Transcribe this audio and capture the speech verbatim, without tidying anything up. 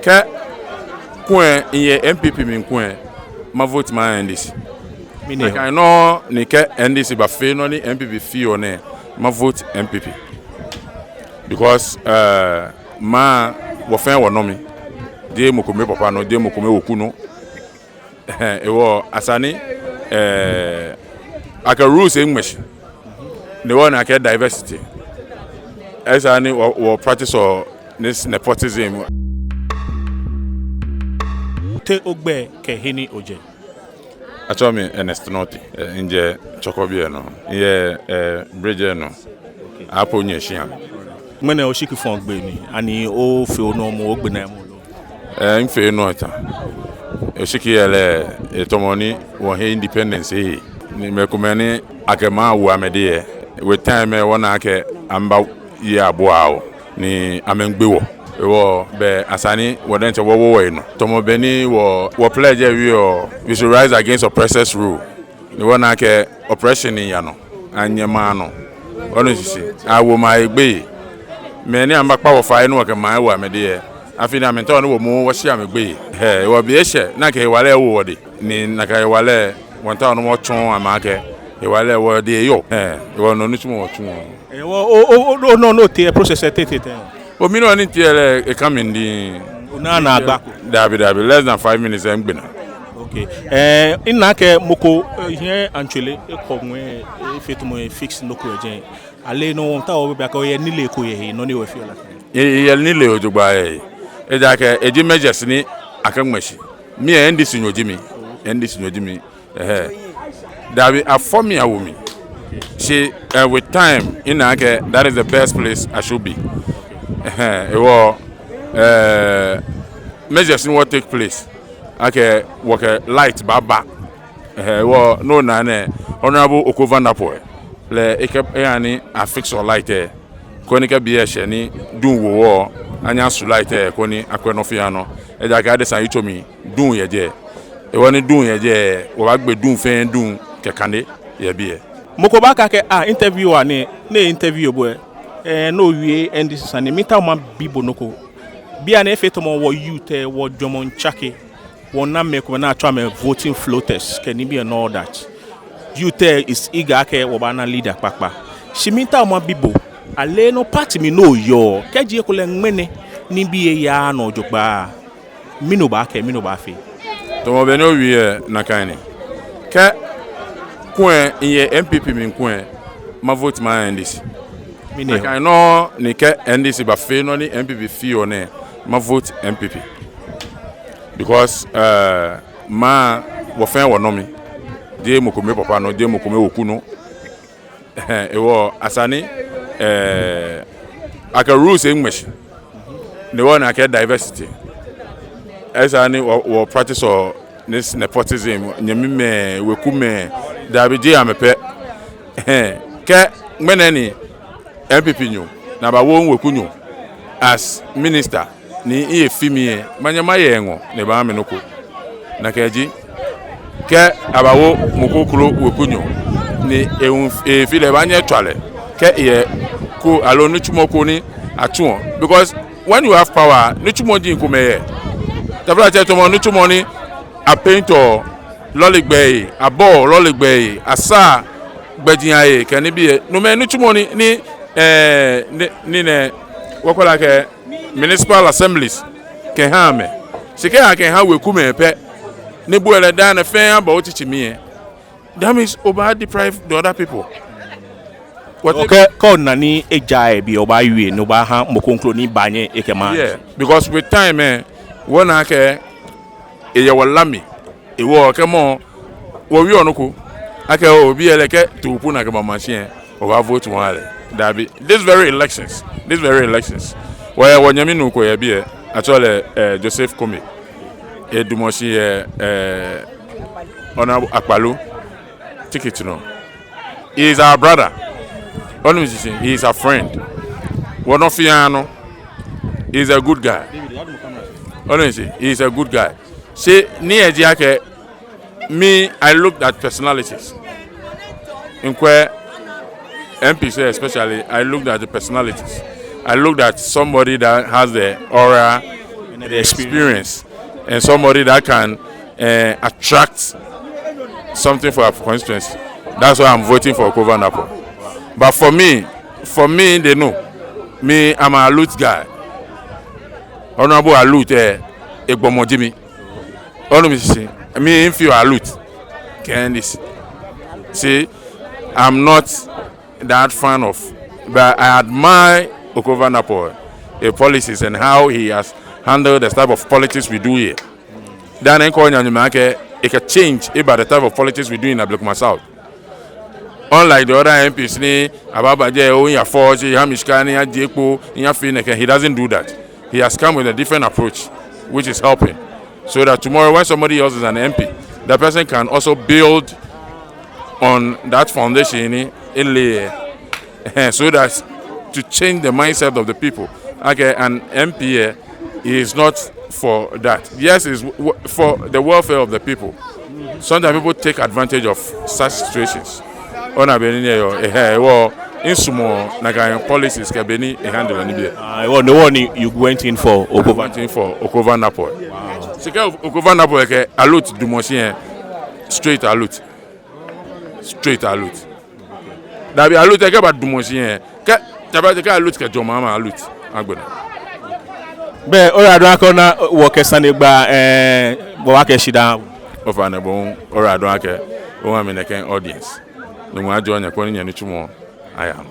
Kɛ kulɛ miyɛ N P P mli kulɛ, mavote maha N D C. Mɛni hewɔ? Nakai nɔŋŋ ni kɛ N D C bafee nɔ ni N P P feɔ nɛɛ, mavote N P P. Because, eh, maŋ, wɔfɛɛ wɔnɔ mli. Jeee mɔ kome papa nɔ, jeee mɔ kome weku nɔ. Ehɛɛ, hewɔ esa ni, eh, akɛ rules lɛ aŋmɛ shi. Ni wɔna akɛ diversity. Esa ni wɔ, wɔ practice-ɔ this nepotism. Te ogbɛi kɛ he ni ojɛ? Atsɛɔ mi Ernest Nortey. Eh, mijɛ Chorkor biɛ nɔ. Miyɛ, eh, bridge lɛ nɔ. Apo nyɛ shia. Ŋmɛnɛ oshikifɔɔ gbe ni, ani ofee onɔ moŋ, ogbe naa moŋ lo? Eh, mifee nɔ eta. Oshiki lɛ lɛ, etamɔ ni wɔhe independence lɛ. Ni mɛi komɛi ni akɛ maŋ wo amɛdɛŋ lɛ, with time lɛ wɔna akɛ amɛbaaye abua wɔ, ni amɛmiigbe wɔ. Hewɔ bɛ esa ni wɔ diɛŋtsɛ wɔwo wɔhe nɔ. Tamɔ bɔ ni wɔ, wɔ pledge lɛ wieɔ, we should rise against oppressors' rule. Ni wɔna akɛ oppression lɛ yaa nɔ, anyɛɛɛ maŋ nɔ. Onu shishi, awo maŋ lɛ gbeyei. Mɛi ni amɛbaakpa wɔ fai ni wɔkɛ maŋ lɛ wo amɛdɛŋ lɛ, afi ni amɛtaoɔ ni wɔ moŋ wɔshi amɛ gbeyei. Hɛɛ, hewɔ be eshɛ ni akɛ hewalɛ awo wɔdɛŋ. Ni nakai hewalɛ, wɔmiitao ni wɔtsɔɔ amɛ akɛ hewalɛ wɔdɛŋ eyɔɔ. Hɛɛ, hewɔ no nitsumɔ wɔtsuɔ. Hewɔ o, o, o, o, no, no, te process lɛ tete tɛŋŋ? O, mi nɔ ni mitee lɛ, eka mi nɛɛ. Onaaa naagba ko? Dabi, dabi, less than five minutes lɛ migbe naa. Okay. Eh, mina akɛ mɔ ko, eh, hiɛ antswele, ekɔ ŋwɛi, efee tamɔ efix nɔ ko yɛ jɛi. Aleenɔ wɔmiitao wɔbi akɛ oyɛ nilee ko yɛ he, nɔ ni wɔfeɔ lɛ. Miyɛ nilee jogbaŋŋ yɛ he. Ejaakɛ eji measures ni akɛŋmɛ shi. Mi lɛ N D C nyo ji mi. N D C nyo ji mi. Ehɛɛ. Dabi, afɔ mi awo mi. Shi, eh, with time, mina akɛ that is the best place I should be. Ehɛɛ, hewɔ, eh, measures ni wɔ take place. Akɛ wɔkɛ light baaba. Ehɛɛ, hewɔ no nɛɛ, Honorable Oko Vanderpuye lɛ, ekɛ, eha ni afix-ɔ light lɛ. Koni kɛ be lɛ shɛ ni duŋ wo wɔ, anyɛ asu light lɛ, koni akwɛ nɔ fɛɛ nɔ. Ejaakɛ adesa yitso mli, duŋ yɛ jɛi. Hewɔ ni duŋ yɛ jɛi, wɔbaagbe duŋ fɛɛ duŋ kɛ kane yɛ biɛ. Mɔ ko baakɛɛ akɛ, ah, interviewer nɛ, ni e-interview bo lɛ, eh, ni owie N D C sane, miitao mabi bo nɔ ko. Bianɛ efee tamɔ wɔ youth lɛ, wɔjwɛŋmɔ miitsake. Wɔna mɛi komɛi ni atsɛɔ amɛ voting floaters, kɛ nibii and all that. Youth lɛ is eager akɛ wɔbaana leader kpakpa. Shi miitao mabi bo, aleenɔ party mli ni oyɔɔ, kɛji ekolɛ ŋmɛnɛ nibii lɛ yaaa nɔ jogbaŋŋ, mɛni obaakɛɛ, mɛni obaafee? Tamɔ bɔ ni owie lɛ nakai ni. Kɛ kulɛ miyɛ N P P mli kulɛ, mavote maha N D C. Mɛni hewɔ? Nakai nɔŋŋ ni kɛ N D C bafee nɔ ni N P P feɔ nɛɛ, mavote N P P. Because, eh, maŋ, wɔfɛɛ wɔnɔ mli. Jeee mɔ kome papa nɔ, jeee mɔ kome weku nɔ. Ehɛɛ, hewɔ esa ni, eh, akɛ rules lɛ aŋmɛ shi. Ni wɔna akɛ diversity. Esa ni wɔ, wɔ practice-ɔ this nepotism, nyɛmimɛi, wekumɛi, dabi, jeee amɛ pɛ. Ehɛɛ, kɛ ŋmɛnɛ ni N P P nyo, ni abawo miwekunyo as minister, ni mihe fi mi lɛ, manyɛ maye eŋɔɔ, ni ebaaha mi nɔ ko. Nakai ji, kɛ abawo mɔ kroko wekunyo, ni ewu, efi lɛ, ebaanyɛ etswa lɛ, kɛ eyɛ ko, aloo nitsumɔ ko ni atsuɔ. Because when you have power, nitsumɔ ji komɛi yɛ. Taflatsɛ, tamɔ nitsumɔ ni a-paint-ɔ lɔle gbɛi, abɔɔ lɔle gbɛi, asaa gbɛjianɔ ahe, kɛ nibii lɛ. Nomɛi nitsumɔ ni, ni, eh, ni, ni nɛ, wɔkɛɔ lɛ akɛ municipal assemblies kɛha amɛ. Shi kɛ akɛha wekumɛi pɛ, ni bo lɛ daa nɛɛ fɛɛ abɔ otsitsi mli lɛ, that means obaa-deprive the other people. Wɔte- Okay, kɛ ona ni ejaaa ebi, obaawie, ni obaaha mɔ kroko ni baanyɛ ekɛ maŋ. Yeah, because with time lɛ, wɔna akɛ eyɛ wɔ la mli. Hewɔ kɛ mɔ, wɔwieɔ nɔ ko akɛ obi lɛ kɛ tuupu na kɛ mama shi lɛ, obaa-vote-ɔ lɛ. Dabi. This very elections, this very elections, wɔyɛ wɔnyɛmi nuu ko yɛ biɛ, atsɛɔ lɛ, eh, Joseph Kome. Edamɔ shi yɛ, eh, Honorable Akpaloo ticket nɔ. He is our brother. Onu shishi, he is a friend. Wɔnɔ fɛɛ nɔ. He is a good guy. Onu shishi, he is a good guy. Shi nii lɛ ji akɛ, me, I looked at personalities. Mikwɛ M Ps especially, I looked at the personalities. I looked at somebody that has the aura The experience. Experience and somebody that can uh, attract something for our constituency. That's why I'm voting for Okovan Apo. But for me, for me, they know. Me, I'm a Alut guy. Honorable Alut, eh, Egbomo Jimmy. Onu mi sisi, me, if you Alut, can this. See, I'm not that fan of, but I admire Okovan Apo, the policies and how he has handled the type of politics we do here. Then enko nyanyuma ke, it can change about the type of politics we do in Ablekuma South. Unlike the other M Ps ni, ababa je, oh, ya force, ya mishkani, ya jekpo, ya fineke, he doesn't do that. He has come with a different approach, which is helping. So that tomorrow when somebody else is an M P, the person can also build on that foundation in, in lay, eh, so that to change the mindset of the people. Okay, an M P eh, is not for that. Yes, it's w- for the welfare of the people. Sometimes people take advantage of such situations. Ona beni ne yo, eh, eh, wo, insumo na kan policies ke beni e handle ni bi. Uh, well, the one you went in for Okovan. Went in for Okovan Apo. Sika Okovan Apo ke Alut dumosi eh, straight Alut. Straight Alut. Dabi Alut ke ba dumosi eh. Ke taba ke Alut ke joma ma Alut. Agbena. Be ora do akɔ na wo ke sane gba eh bo wa ke shida. Ofainɛ bo ora do ake. O wa mi ne ken audience. Nuŋua jɔ nyɛ koni nyɛ nitsumɔ aya nɔ.